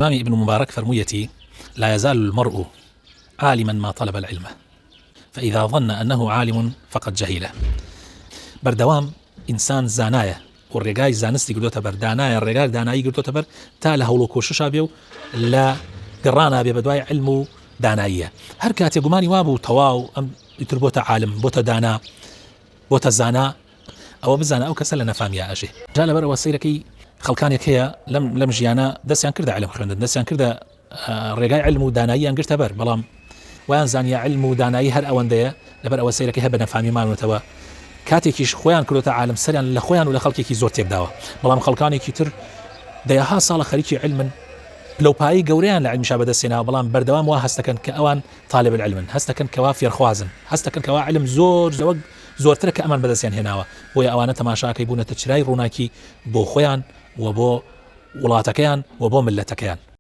ئیمامی ابن مبارک فەرموویەتی، لا یزال المرء عالما ما طلب العلم فاذا ظن انه عالم فقد جهل بەردەوام ئینسان زانایە و ڕێگای زانستی گرتۆتە بەر، دانایە ڕێگای دانایی گرتۆتە بەر تا لە هەوڵ و کۆششا بێ و لە گەڕانا بێ بەدوای علم و داناییە. هەر کاتێ گومانی وابوو تەواو ئەم ئیتر بۆتە عالم، بۆتە دانا، بۆتە زانا، ئەوە بزانە ئەو کەسە لە نەفامیا ئەژێ. جا لەبەر ئەوە سەیرەکەی خەڵکانێک هەیە لەم لەم ژیانە دەستیان کردە علم خوێندن دەستیان کردە ڕێگای علم و داناییان گرتە بەر بەڵام وایان زانیە علم و دانایی هەر ئەوەندەیە لەبەر ئەوە سەیرەکەی هەر بە نەفامی ماونەتەوە کاتێکیش خۆیان کردۆتە عالم سەریان لە خۆیان و لە خەڵکێکی زۆر تێکداوە بەڵام خەڵکانێکی تر دەیەها ساڵە خەریکی علمن پلەوپایی گەورەیان لە علمیشا بەدەستهێناوە بەڵام بەردەوام وا هەستەکەن کە ئەوان طالب العلمن هەستەکەن کەوا فێرخوازن هەستەکەن کەوا علم زۆر لەوە زۆرترە کە ئەمان بەدەستیان هێناوە، بۆیە ئەوانە تەماشاکەی بوونەتە چرای ڕووناکی بۆ خۆیان و بۆ وڵاتەکەیان و بۆ مللەتەکەیان.